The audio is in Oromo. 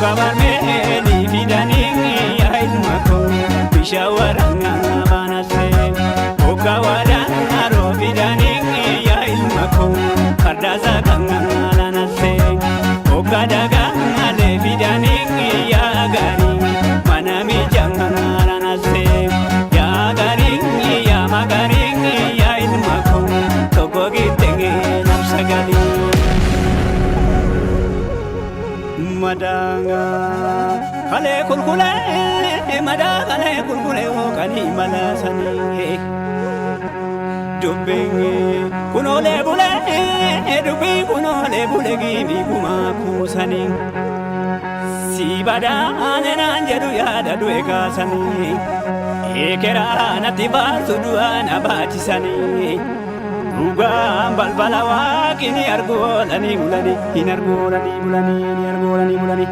Oka barmeeli fidanii yaa ilma koo bishaan waraanaa baanasee. Oka waraanaa fidanii yaa ilma koo fardaasa kan alanasee. Oka dagaalee fidanii yaa gaarii mana miijaan alanasee. Yaa gaarii yaa magaarii yaa ilma koo tokko gittee namsagalii. Madaanga kalee kulkulee madaa kalee kulkulee hooqanii malaasanii dubbiin kunoolee bulee dubbiin kunoolee bulee giimii gumaa kuusanii si badaane naan jedhu yaada du'e kaasanii ekeraa natti baarsu du'aa na baachisanii dhugaan balbala waaqni argu oolanii bulanii hin argu oolanii bulanii ni argu oolanii bulanii.